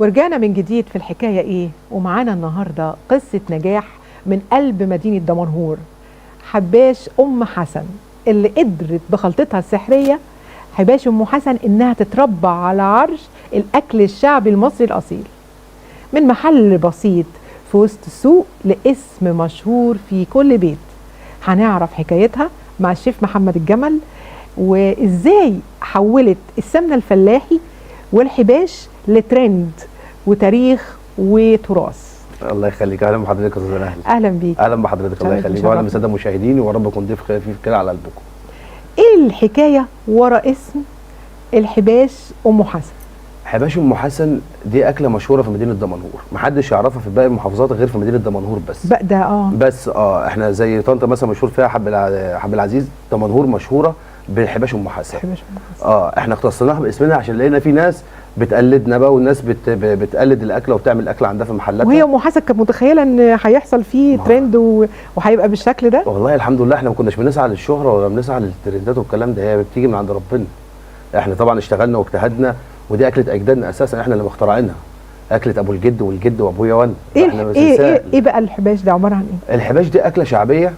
ورجعنا من جديد في الحكاية إيه، ومعانا النهاردة قصة نجاح من قلب مدينة دمنهور، حباش أم حسن اللي قدرت بخلطتها السحرية حباش أم حسن إنها تتربى على عرش الأكل الشعبي المصري الأصيل، من محل بسيط في وسط السوق لاسم مشهور في كل بيت. هنعرف حكايتها مع الشيف محمد الجمل، وإزاي حولت السمنة الفلاحي والحباش لترند وتاريخ وتراث. الله يخليك، اهلا بحضرتك يا استاذ اهلا. اهلا بيك. اهلا بحضرتك، الله يخليك، واهلا بالساده المشاهدين، ورب يكون ضيف خفيف كده على قلبكم. ايه الحكاية ورا اسم الحباش ام حسن؟ حباش ام حسن دي اكله مشهورة في مدينة دمنهور، محدش يعرفها في باقي المحافظات غير في مدينة دمنهور بس. بقى ده بس احنا زي طنطا مثلا مشهور فيها حب العزيز، دمنهور مشهورة بالحباش ام حسن. حباش ام حسن احنا اختصرناها باسمنا عشان لقينا في ناس بتقلدنا بقى، والناس بتقلد الاكلة وبتعمل اكل عندها في محلاتها. وهي ام حسن كانت متخيله ان هيحصل فيه ترند وهيبقى بالشكل ده؟ والله الحمد لله احنا ما كناش بنسعى للشهره ولا بنسعى للترندات والكلام ده، هي بتيجي من عند ربنا. احنا طبعا اشتغلنا واجتهدنا، ودي اكله اجدادنا اساسا، احنا اللي مخترعينها، اكله ابو الجد والجد وابويا وانا. ايه ايه ايه بقى الحباش ده عبارة عن ايه؟ الحباش دي اكله شعبية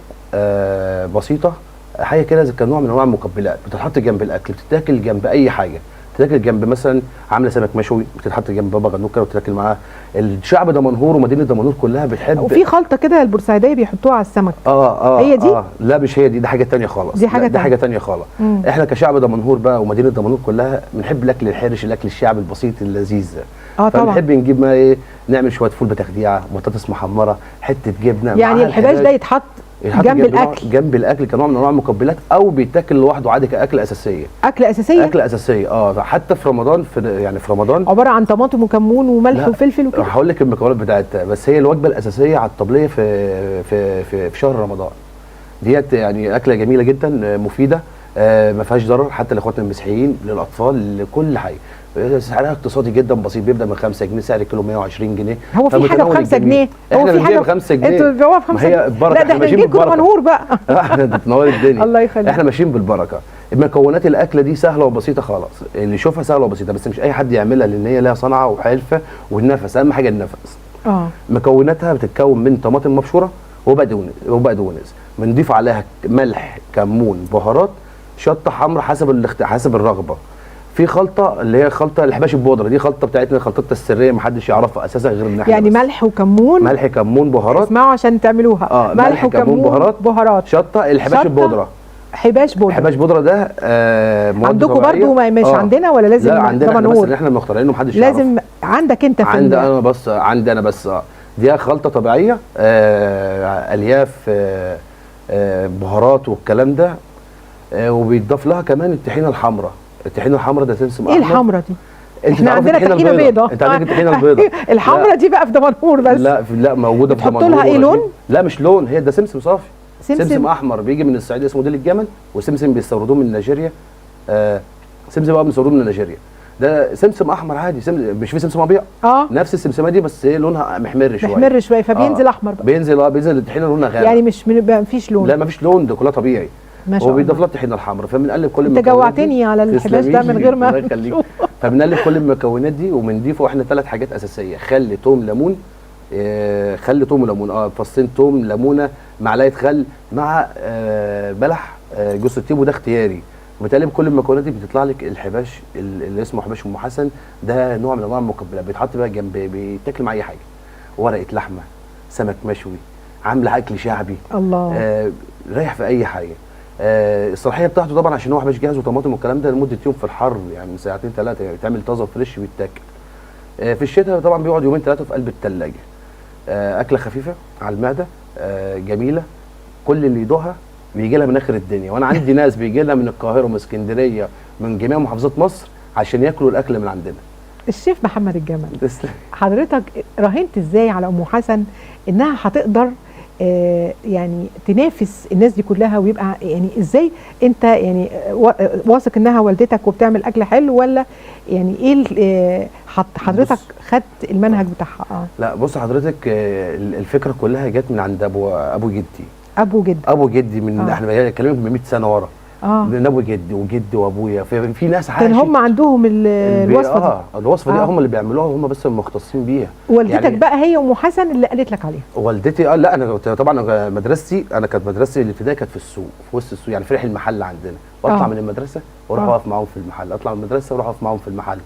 بسيطة، حاجة كده كنوع من انواع المقبلات، بتتحط جنب الاكل، بتتاكل جنب اي حاجة، بتتاكل جنب مثلا عامله سمك مشوي، بتتحط جنب بابا غنوج كده وتتاكل معاه. الشعب دمنهور ومدينة دمنهور كلها بتحب. وفي خلطه كده البورسعيديه بيحطوها على السمك. هي دي؟ لا مش هي دي، ده حاجة ثانية خالص. دي حاجة دي حاجة ثانية خالص. احنا كشعب دمنهور بقى ومدينة دمنهور كلها بنحب الاكل الحرش، الاكل الشعبي البسيط اللذيذ. طبعا بنحب نجيب ما ايه، نعمل شوية فول بتخديعه، بطاطس محمرة، حتة جبنه. يعني الحباش ده يتحط جنب الاكل، جنب الاكل كنوع من انواع المقبلات، او بيتاكل لوحده عادي كاكله اساسية. اكله اساسية؟ اكله اساسية حتى في رمضان، في رمضان عبارة عن طماطم وكمون وملح وفلفل وكده. هقول لك المكونات بتاعتها، بس هي الوجبة الاساسية على الطبلية في في في, في شهر رمضان ديت. يعني اكله جميلة جدا مفيدة، ما فيهاش ضرر حتى لاخواتنا المسيحيين، للاطفال، لكل حاجة. سعرها اقتصادي جدا بسيط، بيبدا من 5 جنيه، سعر الكيلو 120 جنيه. هو في حاجة ب 5 جنيه؟ هو في حاجة ب 5 جنيه؟ انتوا بتبيعوها ب 5 جنيه؟ هي البركة، لا ده احنا بنجيب دمنهور بقى. احنا بتنور الدنيا. الله يخليك، احنا ماشيين بالبركة. مكونات الاكلة دي سهلة وبسيطة خالص، اللي يشوفها سهلة وبسيطة، بس مش اي حد يعملها، لان هي لها صنعه وحرفه والنفس، اهم حاجة النفس. مكوناتها بتتكون من طماطم مبشوره وبقدونس، بنضيف عليها ملح، كمون، بهارات، شطه حمراء حسب الرغبة. في خلطه اللي هي خلطه الحباش البودره، دي خلطه بتاعتنا، خلطتنا السرية محدش يعرفها اساسا غير ان احنا. يعني ملح وكمون، ملح كمون بهارات، اسمعوا عشان تعملوها. ملح وكمون بهارات، شطه، الحباش البودره. حباش بودره، حباش بودره ده عندكم برضو؟ مش عندنا ولا لازم؟ لا عندنا احنا، بس احنا مخترعينه محدش يعرفه. لازم عندك انت؟ في عندي انا بس، عندي انا بس. دي خلطه طبيعية، الياف، بهارات والكلام ده، وبيتضاف لها كمان الطحينه الحمراء. الطحينه الحمراء ده سمسم احمر. ايه الحمراء دي؟ احنا عندنا طحينه بيضاء. انت عندك الطحينه البيضاء. الحمراء دي بقى في دمنهور بس. لا لا موجودة في دمنهور. بتحطوا لها ايه لون؟ لا مش لون، هي ده سمسم صافي، سمسم احمر بيجي من الصعيد اسمه ديل الجمل، وسمسم بيستوردوه من نيجيريا. سمسم بقى بيستوردوه من نيجيريا، ده سمسم احمر عادي، مش في سمسم ابيض. نفس السمسمه دي بس ايه لونها محمر شوية، محمر شوية، فبينزل احمر بقى. بينزل الطحينه لونها غامق، يعني مش مفيش لون. لا مفيش لون، ده كلها طبيعي. ما شاء الله. وبيضاف لها الطحينه الحمراء، فبنقلب كل المكونات. انت جوعتني على الحباش ده من غير ما. فبنقلب كل المكونات دي، وبنضيفه احنا 3 حاجات اساسية: خل، توم، ليمون. خل، توم، وليمون. فصين توم، ليمونه، معلقه خل، مع بلح، جوز الطيب، وده اختياري. بتقلب كل المكونات دي بتطلع لك الحباش اللي اسمه حباش ام حسن. ده نوع من انواع المقبلات، بيتحط بقى جنب، بيتاكل مع اي حاجة، ورقة لحمه، سمك مشوي، عامله اكل شعبي. الله. رايح في اي حاجة. الصلاحية بتاعته طبعا عشان هو حباش جاهز وطماطم والكلام ده، لمدة يوم في الحر، يعني من ساعتين 3، يعني بيتعمل طازة fresh ويتاكل. في الشتاء طبعا بيقعد يومين 3 في قلب الثلاجة. اكله خفيفة على المعدة، جميلة، كل اللي يدوها بيجي لها من اخر الدنيا. وانا عندي ناس بيجي لها من القاهرة ومن اسكندرية، من جميع محافظات مصر، عشان ياكلوا الاكل من عندنا. الشيف محمد الجمل، حضرتك راهنت ازاي على ام حسن انها هتقدر يعني تنافس الناس دي كلها، ويبقى يعني ازاي انت يعني واثق انها والدتك وبتعمل اكل حلو، ولا يعني ايه حضرتك خدت المنهج بتاعها؟ لا بص حضرتك، الفكرة كلها جت من عند ابو جدي. ابو جدي، ابو جدي من احنا بنتكلم من 100 سنة ورا. نبوي جدي وجدي وابويا، في ناس عاشت كان هم عندهم الوصفة دي. الوصفة دي هم اللي بيعملوها وهم بس المختصين بيها. والدتك يعني بقى هي ام حسن اللي قالت لك عليها؟ والدتي لا انا طبعا مدرستي، انا كانت مدرستي الابتدائية كانت في السوق، في وسط السوق يعني، فرح المحل عندنا، واطلع من المدرسة واروح اقف معاهم في المحل، اطلع من المدرسة واروح اقف معاهم في المحل.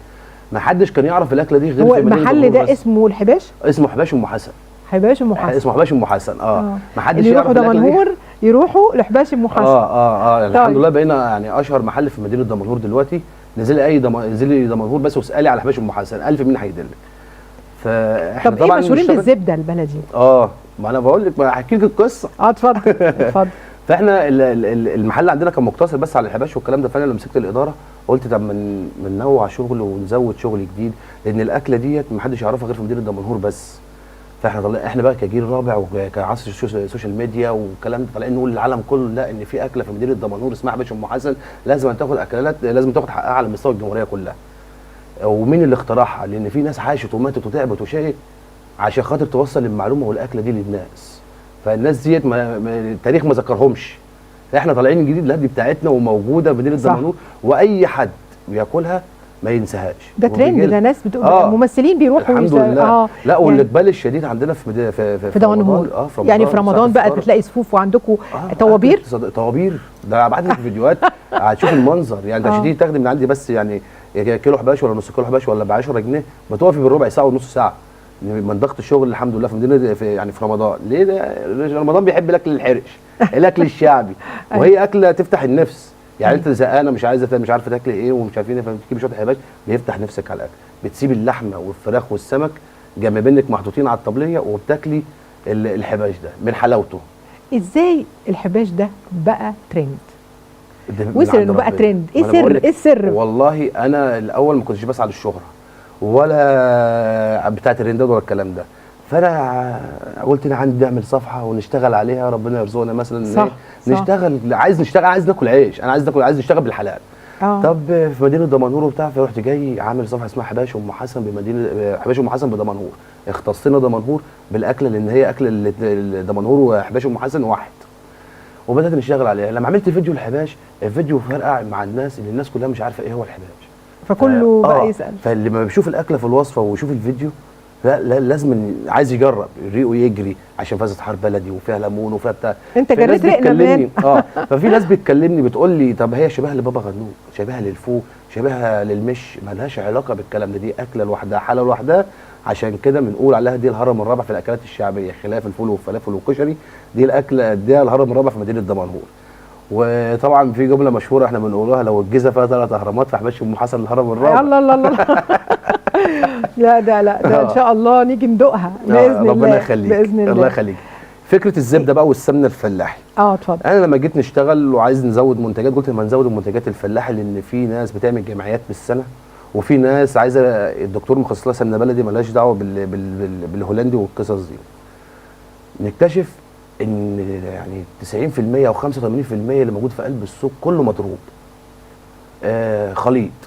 ما حدش كان يعرف الاكلة دي غير هو المحل ده اسمه الحباش؟ اسمه حباش ام حسن. حباش ام حسن، اسمه حباش ام حسن. ما حدش يعرف اللي يروحوا دمنهور يروحوا لحباش ام حسن. الحمد لله بقينا يعني اشهر محل في مدينة دمنهور دلوقتي. نزلي اي نزلي دمنهور بس واسالي على حباش ام حسن، 1000 مين هيدلك. فاحنا طب ايه مشهورين بالزبده البلدي؟ ما انا بقول لك، ما هحكي لك القصة. اتفضل اتفضل. فاحنا المحل عندنا كان مقتصر بس على الحباش والكلام ده. فانا لما مسكت الادارة قلت طب ما ننوع شغل ونزود شغل جديد، لان الاكلة ديت ما حدش يعرفها غير في مدينة دمنهور بس. فاحنا احنا بقى كجيل رابع وكعصر ال social media والكلام ده، طالعين نقول للعالم كله لا، ان في اكله في مدينة دمنهور اسمها حباش ام حسن، لازم تاخد اكلات، لازم تاخد حقها على مستوى الجمهورية كلها. ومين اللي اخترعها؟ لان في ناس عاشت وماتت وتعبت وشقت عشان خاطر توصل المعلومة والاكله دي للناس. فالناس ديت التاريخ ما ذكرهمش. احنا طالعين جديد، لا دي بتاعتنا وموجودة في مدينة دمنهور، واي حد بياكلها ما ينساهاش. ده ترند، ده ناس بتقول ممثلين بيروحوا الحمد لله. لا والاقبال الشديد عندنا في في, في دمنهور. في يعني في رمضان بقى بتلاقي صفوف وعندكم طوابير. طوابير، ده ابعت لك فيديوهات هتشوف المنظر يعني. ده شديد تاخدي من عندي بس يعني كيلو حباش ولا نص كيلو حباش ولا ب 10 جنيه، بتقفي بالربع ساعة ونص ساعة من ضغط الشغل. الحمد لله في مدينة في يعني في رمضان. ليه؟ ده رمضان بيحب الاكل الحرش، الاكل الشعبي، وهي اكله تفتح النفس يعني. انت زهقانه مش عايزه، مش عارفه تاكلي ايه ومش عارفين ايه، فبتجيبي شوية حباش بيفتح نفسك على الاكل. بتسيب اللحمة والفراخ والسمك جنب منك محطوطين على الطبلية وبتاكلي الحباش ده من حلاوته. ازاي الحباش ده بقى ترند؟ وصل انه بقى ترند؟ ايه سر؟ ايه السر؟ والله انا الاول ما كنتش بسعى للشهره ولا بتاعت الترندات ولا الكلام ده. فانا قلت انا عندي اعمل صفحة ونشتغل عليها، ربنا يرزقنا مثلا. صح. نشتغل، عايز نشتغل، عايز ناكل عيش، انا عايز ناكل، عايز نشتغل بالحلال. طب في مدينة دمنهور وبتاع، فرحت جاي عامل صفحة اسمها حباش ام حسن بمدينة حباش ام حسن بدمنهور. اختصينا دمنهور بالاكله لان هي اكله دمنهور وحباش ام حسن واحد، وبدات نشتغل عليها. لما عملت فيديو الحباش، الفيديو فرقع مع الناس، اللي الناس كلها مش عارفه ايه هو الحباش، فكله بقى يسال. فاللي ما بيشوف الاكلة في الوصفة ويشوف الفيديو لا لا لازم عايز يجرب، ريقه يجري عشان فيها زيت بلدي وفيها ليمون وفيها بتاع. انت جريت ريقنا. ففي ناس بتكلمني بتقول لي طب هي شبهها لبابا غنوج، شبهها للفول، شبهها للمش، مالهاش علاقة بالكلام ده، دي اكله لوحدها، حاله لوحدها. عشان كده بنقول عليها دي الهرم الرابع في الاكلات الشعبية، خلاف الفول والفلافل والكشري، دي الاكلة دي الهرم الرابع في مدينة دمنهور. وطبعا في جملة مشهورة احنا بنقولوها، لو الجيزة فيها 3 اهرامات فحباش ام حسن الهرم الرابع. الله الله الله. لا ده لا ده ان شاء الله نيجي ندوقها باذن الله. ربنا يخليك، باذن الله. الله يخليك. فكرة الزبدة بقى والسمنه الفلاحي. اتفضل. انا لما جيت نشتغل وعايز نزود منتجات، قلت لما نزود المنتجات الفلاحي، لان في ناس بتعمل جمعيات بالسنة، وفي ناس عايزه الدكتور مخصص لها سمنه بلدي مالهاش دعوه بالهولندي والقصص دي. نكتشف ان يعني 90% او 85% اللي موجود في قلب السوق كله مضروب.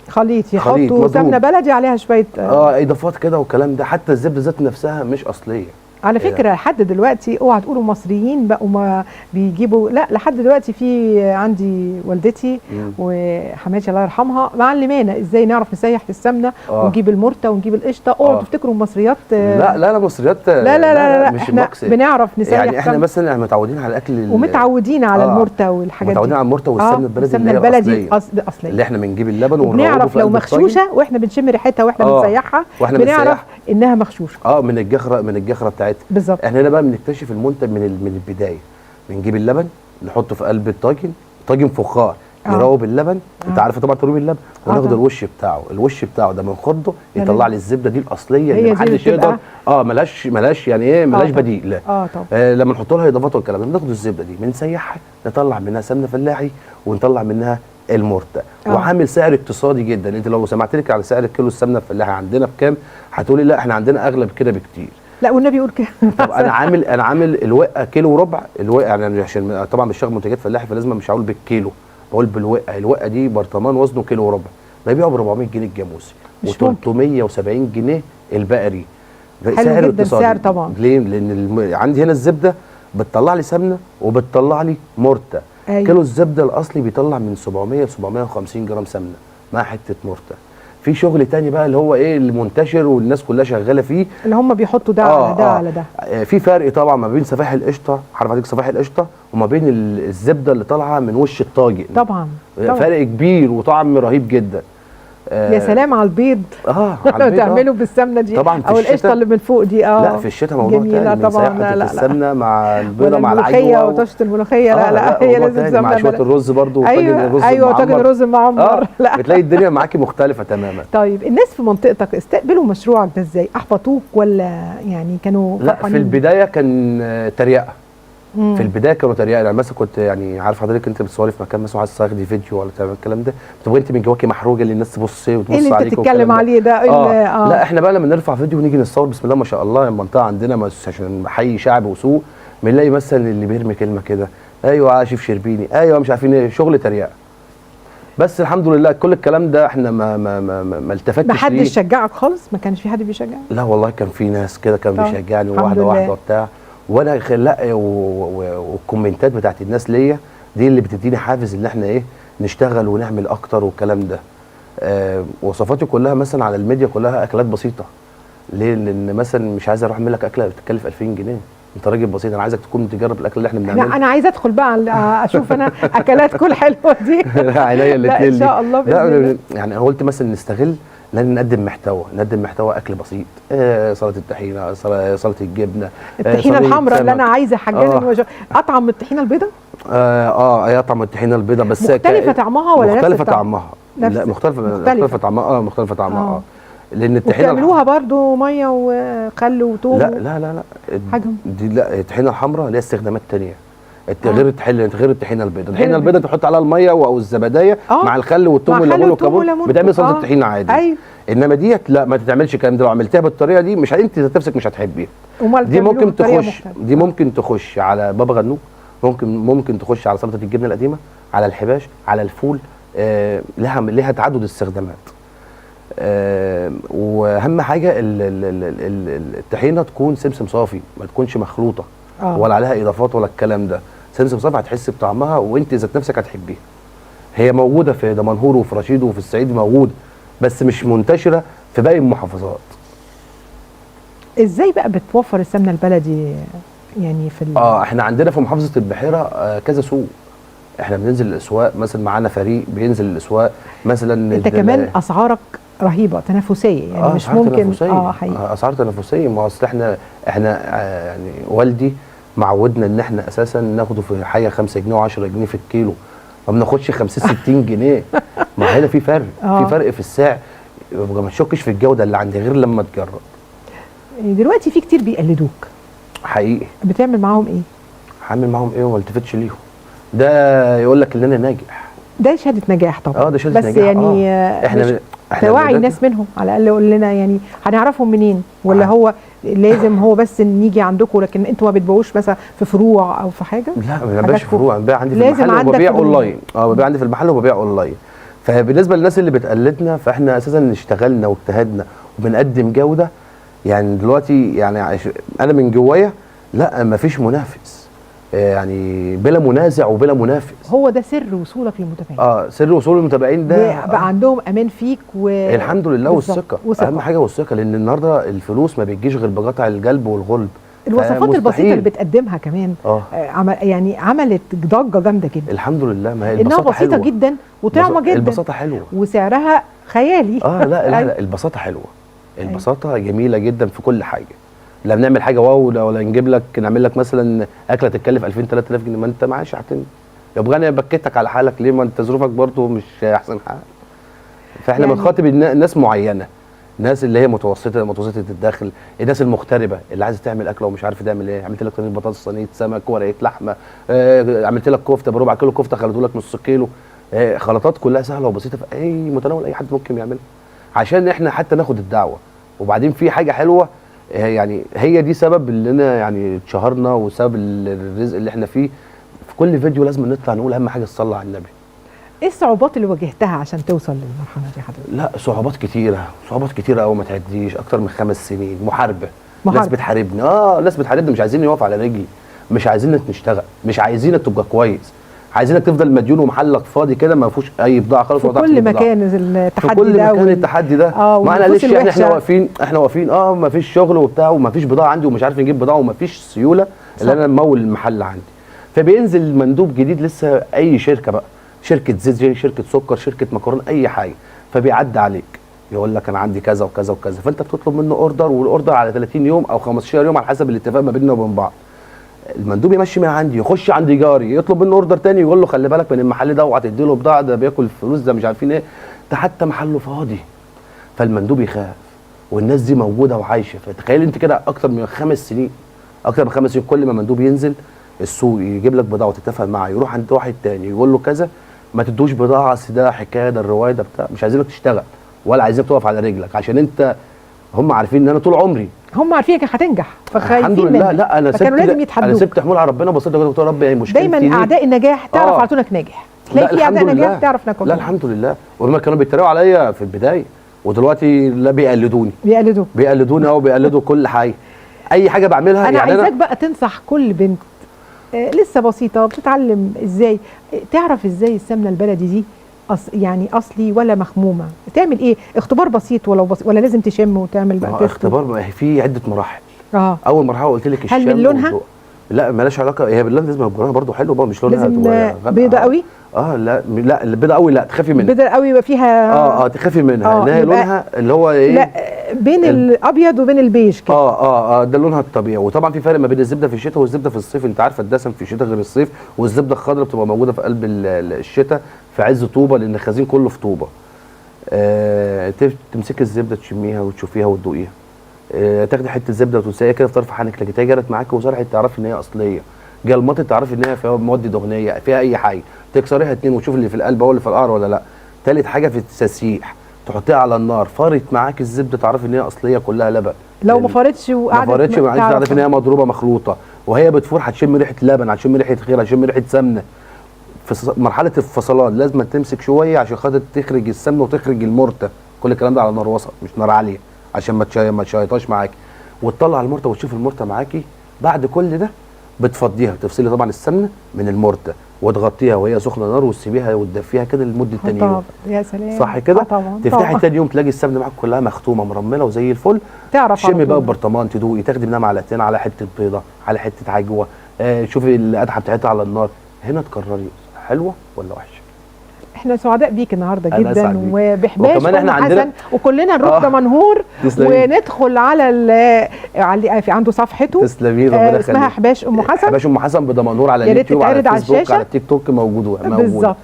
خليط يحطوا سمنه بلدي عليها شوية اضافات كده والكلام ده. حتى الزبدة ذات نفسها مش اصلية على فكرة. لحد دلوقتي اوعى تقولوا مصريين بقوا ما بيجيبوا، لا لحد دلوقتي في عندي والدتي وحماتي الله يرحمها معلمانا ازاي نعرف نسيح في السمنة ونجيب المرته ونجيب القشطه. اوعوا تفتكروا المصريات لا لا لا مصريات لا لا لا لا, لا, لا مش احنا بنعرف نسيح يعني. احنا مثلا متعودين على الاكل ومتعودين على المرته والحاجات دي، متعودين على المرته والسمنه البلدي اللي هي الاصلية اللي احنا بنجيب اللبن وبنعرف لو مغشوشه واحنا بنشم ريحتها واحنا بنسيحها بنعرف انها مغشوشه من الجخره، من الجخره بتاعتها بالظبط. احنا هنا بقى بنكتشف المنتج من البداية. بنجيب اللبن نحطه في قلب الطاجن، طاجن فخار، نروب اللبن. انت عارفه طبعا ترويب اللبن، وناخد الوش بتاعه، الوش بتاعه ده بنخضه يطلع لي الزبدة دي الاصلية اللي محدش يقدر ملهاش يعني ايه، ملهاش بديل. لا طبعا. لما نحط لها اضافات والكلام ده، بناخد الزبدة دي بنسيحها، نطلع منها سمنه فلاحي ونطلع منها المرته. وعامل سعر اقتصادي جدا. انت لو سمعت لك على سعر كيلو السمنة الفلاحي عندنا بكام، هتقولي لا احنا عندنا اغلى بكده بكتير. لا والنبي يقول كده. طب انا عامل الوقه كيلو وربع. الوقه يعني عشان طبعا بشتغل منتجات فلاحي فلازم مش هقول بالكيلو، بقول بالوقه. الوقه دي برطمان وزنه كيلو وربع، ببيعه ب 400 جنيه الجاموسي و370 جنيه البقري. حلو جدا السعر طبعا. ليه؟ لان عندي هنا الزبدة بتطلع لي سمنه وبتطلع لي مرته. أيوة. كيلو الزبدة الاصلي بيطلع من 700 ل 750 جرام سمنه مع حتة مرته. في شغل تاني بقى اللي هو ايه المنتشر والناس كلها شغالة فيه، اللي هم بيحطوا ده على ده على ده. في فرق طبعا ما بين صفائح القشطه، عارف حضرتك صفائح القشطه، وما بين الزبدة اللي طالعه من وش الطاجن. طبعا فرق كبير وطعم رهيب جدا. يا سلام على البيض. على البيض تعمله بالسمنه دي طبعا او القشطه اللي من فوق دي. لا في الشتاء موضوع تاني. طبعا لا لا السمنة مع البيضة مع العجوه وطشه الملوخية. لا لا هي لازم سمنه مع شوية الرز برده. وطاجن الرز. ايوه طاجن الرز المعمر. لا بتلاقي الدنيا معاكي مختلفة تماما. طيب الناس في منطقتك استقبلوا مشروعك ده ازاي؟ احبطوك ولا يعني كانوا لا في البداية كان تريقه. في البداية كانوا تريقه. يعني مثلا كنت يعني عارف حضرتك انت بتصوري في مكان مثلا عايز تاخدي فيديو ولا تعمل الكلام ده، بتبقى انت من جواكي محروجه اللي الناس تبص وتبص عليك. ايه اللي انت بتتكلم عليه ده؟ لا احنا بقى لما نرفع فيديو ونيجي نتصور بسم الله ما شاء الله، المنطقة عندنا عشان حي شعب وسوق، بنلاقي مثلا اللي بيرمي كلمة كده، ايوه شيف شربيني، ايوه مش عارفين ايه، شغل تريقه. بس الحمد لله كل الكلام ده احنا ما ما ما ما التفتش. ما حدش شجعك خالص؟ ما كانش في حد بيشجعك؟ لا والله كان في ناس كده كان بيشجعني واحدة واحدة وبتاع، وانا لا والكومنتات بتاعت الناس ليا دي اللي بتديني حافز ان احنا ايه نشتغل ونعمل اكتر والكلام ده. وصفاتي كلها مثلا على الميديا كلها اكلات بسيطة. ليه؟ لان مثلا مش عايز اروح اعمل لك اكله بتتكلف 2000 جنيه، انت راجل بسيط، انا عايزك تكون تجرب الاكل اللي احنا بنعمله. انا عايزه ادخل بقى اشوف انا اكلاتكم الحلوة دي. لا عينيا الاثنين. ان شاء الله باذن الله. يعني قلت مثلا نستغل لان نقدم محتوى، نقدم محتوى اكل بسيط، سلطة الطحينه، سلطة الجبنة، الطحينه الحمراء اللي انا عايزه حاجة. اطعم من الطحينه البيضاء؟ هي اطعم من الطحينه البيضاء، بس مختلفة طعمها ولا مختلفة طعمها؟ لا مختلفة طعمها. مختلفة طعمها. لان الطحينه بتعملوها برضو مية وخل وثوم؟ لا لا لا لا حاجة دي، لا الطحينه الحمراء ليها استخدامات ثانية غير الطحينه، غير الطحينه البيضاء. الطحينه البيضاء تحط عليها المية او الزبديه مع الخل والثوم والليمون والكمون، بتعمل سلطة الطحينه عادي. أيوه. انما ديت لا ما تتعملش الكلام ده، لو عملتها بالطريقة دي مش انت ذات نفسك مش هتحبيها. دي ممكن تخش، دي ممكن تخش على بابا غنوج، ممكن تخش على سلطة الجبنة القديمة، على الحباش، على الفول. لها تعدد استخدامات. واهم حاجة الطحينه تكون سمسم صافي، ما تكونش مخلوطه ولا عليها اضافات ولا الكلام ده. سمسم صافي هتحس بطعمها وانت ذات نفسك هتحبيها. هي موجودة في دمنهور وفي رشيد وفي الصعيد موجودة، بس مش منتشرة في باقي المحافظات. ازاي بقى بتوفر السمنة البلدي يعني في احنا عندنا في محافظة البحيرة كذا سوق. احنا بننزل الاسواق مثلا، معانا فريق بينزل الاسواق مثلا. انت كمان اسعارك رهيبة تنافسية يعني مش ممكن. حقيقي اسعار تنافسية. ما اصل احنا يعني والدي معودنا ان احنا اساسا ناخده في حاجة 5 جنيه و10 جنيه في الكيلو، ما بناخدش 50 60 جنيه. ما هنا في فرق، في فرق في السعر. ما تشكش في الجودة اللي عندي غير لما تجرب. دلوقتي في كتير بيقلدوك حقيقي. بتعمل معاهم ايه؟ هعمل معاهم ايه وما التفتش ليهم؟ ده يقول لك ان انا ناجح، ده شهادة نجاح طبعا. ده شهادة بس نجاح. بس يعني احنا توعي الناس منهم على الاقل، قول لنا يعني هنعرفهم منين؟ ولا هو لازم هو بس نيجي عندكم، لكن انتوا ما بتبيعوش مثلا في فروع او في حاجة؟ لا ما ببيعش فروع، ببيع عندي في المحل وببيع اونلاين. ببيع عندي في المحل وببيع اونلاين. فبالنسبه للناس اللي بتقلدنا، فاحنا اساسا اشتغلنا واجتهدنا وبنقدم جوده. يعني دلوقتي يعني انا من جوايا لا ما فيش منافس، يعني بلا منازع وبلا منافس. هو ده سر وصولك للمتابعين. سر وصول المتابعين ده بقى عندهم امان فيك الحمد لله. والثقة اهم حاجة، والثقة، لان النهارده الفلوس ما بتجيش غير بقطع القلب والغلب. الوصفات البسيطة اللي بتقدمها كمان يعني عملت ضجه جامدة جدا الحمد لله. ما هي البساطة انها بسيطة جدا وطعمه جدا، البساطة حلوة وسعرها خيالي. لا لا لا البساطة حلوة، البساطة جميلة جدا في كل حاجة. لا بنعمل حاجة واو، ولا نجيب لك نعمل لك مثلا اكله تتكلف 2000 3000 جنيه، ما انت معاش هتن يبقى انا بكيتك على حالك ليه؟ ما انت ظروفك برضو مش احسن حال. فاحنا يعني بنخاطب ناس معينة، ناس اللي هي متوسطه الدخل، الناس المغتربه اللي عايزه تعمل اكله ومش عارفه تعمل ايه. عملت لك صينية بطاطس، صينية سمك، ورقة لحمه، عملت لك كفته بربع كيلو كفته خلطوا لك نص كيلو، خلطات كلها سهلة وبسيطة في اي متناول اي حد ممكن يعملها، عشان احنا حتى ناخد الدعوة. وبعدين في حاجة حلوة يعني هي دي سبب اللي انا يعني اتشهرنا وسبب الرزق اللي احنا فيه. في كل فيديو لازم نطلع نقول اهم حاجة الصلاة على النبي. ايه الصعوبات اللي واجهتها عشان توصل للمرحلة دي حضرتك؟ لا صعوبات كتيرة، صعوبات كتيرة قوي ما تعديش، اكتر من 5 سنين محاربة. ناس بتحاربني، ناس بتحاربني، مش عايزيني اقف على رجلي، مش عايزينك نشتغل، مش عايزينك تبقى كويس، عايزينك تفضل مديون ومحلك فاضي كده ما فيهوش اي بضاعة خالص. في كل مكان التحدي في كل ده، مكان التحدي ده. ما احنا ليش يعني احنا واقفين ما فيش شغل وبتاع، وما فيش بضاعة عندي، ومش عارف نجيب بضاعة، وما فيش سيولة اللي انا ممول المحل عندي. فبينزل مندوب جديد لسه، اي شركة بقى، شركة زيت، شركة سكر، شركة مكرونه، اي حاجة، فبيعدي عليك يقول لك انا عندي كذا وكذا وكذا، فانت بتطلب منه order، وال order على 30 يوم او 15 يوم على حسب الاتفاق ما بيننا وبين بعض. المندوب يمشي من عندي، يخش عند جاري، يطلب منه order تاني، يقول له خلي بالك من المحل ده، اوعى تدي له بضاعة، ده بياكل فلوس، ده مش عارفين ايه، ده حتى محله فاضي. فالمندوب يخاف، والناس دي موجودة وعايشة. فتخيل انت كده اكتر من 5 سنين، اكتر من 5 سنين، كل ما مندوب ينزل السوق يجيب لك بضاعة وتتفق معاه، يروح عند واحد تاني يقول له كذا، ما تدوش بضاعة، اصل ده حكاية، ده الرواية، ده بتاع، مش عايزينك تشتغل ولا عايزينك تقف على رجلك، عشان انت هم عارفين ان انا طول عمري، هم عارفين انك هتنجح، فخايفين الحمد لله. لا انا سبت، لازم يتحدوك. انا سبت حمول على ربنا، بصيت كده قلت يا رب هي مشكلتي دايما اعداء النجاح تعرف على طول انك ناجح، تلاقي في اعداء نجاح تعرف انك لا الحمد لله. وهم كانوا بيتريقوا عليا في البداية، ودلوقتي لا بيقلدوني، بيقلدوني او بيقلدوا كل حاجة، اي حاجة بعملها. انا يعني عايزاك بقى تنصح كل بنت لسه بسيطة بتتعلم ازاي تعرف ازاي السمنة البلدي دي يعني اصلي ولا مخمومه، تعمل ايه؟ اختبار بسيط ولو بسيط، ولا لازم تشم وتعمل بقى اختبار؟ في عده مراحل. اول مرحلة قلت لك الشم. هل من لونها؟ لا مالهاش علاقة، هي باللون لازم يبقى لونها برضه حلو بقى، مش لونها لازم بيضة قوي. لا لا البيضة قوي لا تخافي منها، البيضة قوي يبقى فيها تخافي منها، انها لونها اللي هو ايه، لا بين الابيض وبين البيج كده. ده لونها الطبيعي. وطبعا في فرق ما بين الزبدة في الشتاء والزبده في الصيف، انت عارفه الدسم في الشتاء غير الصيف، والزبده الخضراء بتبقى موجودة في قلب الشتاء في عز طوبة، لان الخزين كله في طوبة. تمسكي الزبدة تشميها وتشوفيها وتدوقيها، تاخدي حتة زبدة وتوسعيها كده في طرف حنك، لكن تلاقي جرت معاكي وسرحت تعرفي ان هي اصلية، جلمطت تعرفي ان هي فيها مواد دهنية، فيها اي حاجة، تكسريها 2 وتشوف اللي في القلب هو اللي في القعر ولا لا. ثالث حاجة في التسييح، تحطيها على النار، فارت معاك الزبدة تعرفي ان هي اصلية كلها لبن. لو ما فارتش وقعدت، ما فارتش تعرفي ان هي مضروبة مخلوطه، وهي بتفور هتشم ريحه لبن، هتشم ريحه خير، هتشم ريحه سمنه. في مرحلة الفصلان لازم تمسك شوية عشان خاطر تخرج السمنة وتخرج المرته، كل الكلام ده على نار وسط مش نار عالية عشان ما تشيطاش معاكي، وتطلع المرته وتشوف المرته معاكي. بعد كل ده بتفضيها، بتفصلي طبعا السمنة من المرته وتغطيها وهي سخنة نار، وتسيبيها وتدفيها كده لمدة تاني يوم. يا سلام، صح كده؟ طبعا. تفتحي تاني يوم تلاقي السمنة معاك كلها مختومه مرمله وزي الفل. تعرف تشمي بقى البرطمان، تدوقي، تاخدي منها معلقتين على حتة بيضة على حتة عجوه، شوفي القدحه بتاعتها على النار. هنا تقرري حلوة ولا وحشة. احنا سعداء بيك النهارده جدا، وبحباش ام حسن، وكلنا نروح دمنهور وندخل على في عنده صفحته. تسلمي، ربنا يخليك. اسمها حباش ام حسن، حباش ام حسن بدمنهور على اليوتيوب، على الفيسبوك، على التيك توك موجودة. بالظبط.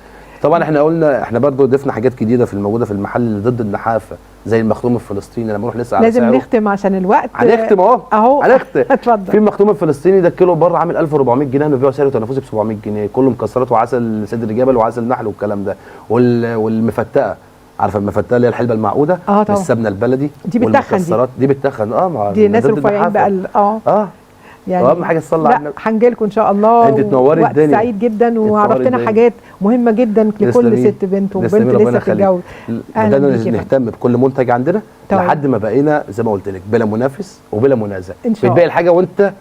طبعا احنا قلنا احنا برضو ضفنا حاجات جديدة في الموجودة في المحل ضد النحافه، زي المخدوم الفلسطيني. لما نروح لسه على لازم نختم عشان الوقت. هنختم اهو، هنختم. اتفضل. في المخدوم الفلسطيني ده الكيلو بره عامل 1400 جنيه، احنا بنبيعه سعره تنافسي ب 700 جنيه، كله مكسرات وعسل صدر جبل وعسل نحل والكلام ده، والمفتقه، عارفه المفتقه اللي هي الحلبة المعقوده، طبعا، السمنة البلدي دي بتخن، دي بتخن مع دي الناس الرفيعين بقى. يعني اهم حاجة تصلي على النبي. هنجي لكم ان شاء الله. انت تنوري الدنيا. وقت سعيد جدا، وعرفتنا حاجات مهمة جدا لكل ست بنت وبنت لسه بتتجوز. بدأنا نهتم بكل منتج عندنا لحد ما بقينا زي ما قلت لك بلا منافس وبلا منازع. بتبيع الحاجة وانت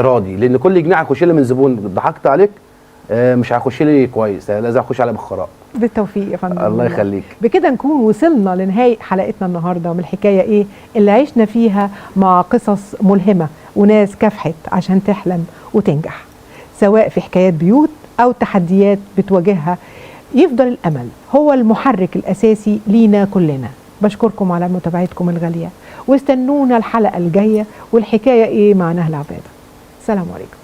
راضي، لان كل جنيه هيخش لي من زبون ضحكت عليك مش هيخش لي كويس، لازم اخش على بخراء. بالتوفيق يا فندم. الله يخليك. بكده نكون وصلنا لنهاية حلقتنا النهارده من الحكاية ايه اللي عشنا فيها مع قصص ملهمة وناس كافحت عشان تحلم وتنجح، سواء في حكايات بيوت او تحديات بتواجهها. يفضل الامل هو المحرك الاساسي لينا كلنا. بشكركم على متابعتكم الغالية، واستنونا الحلقة الجاية والحكاية ايه مع نهله عباده. سلام عليكم.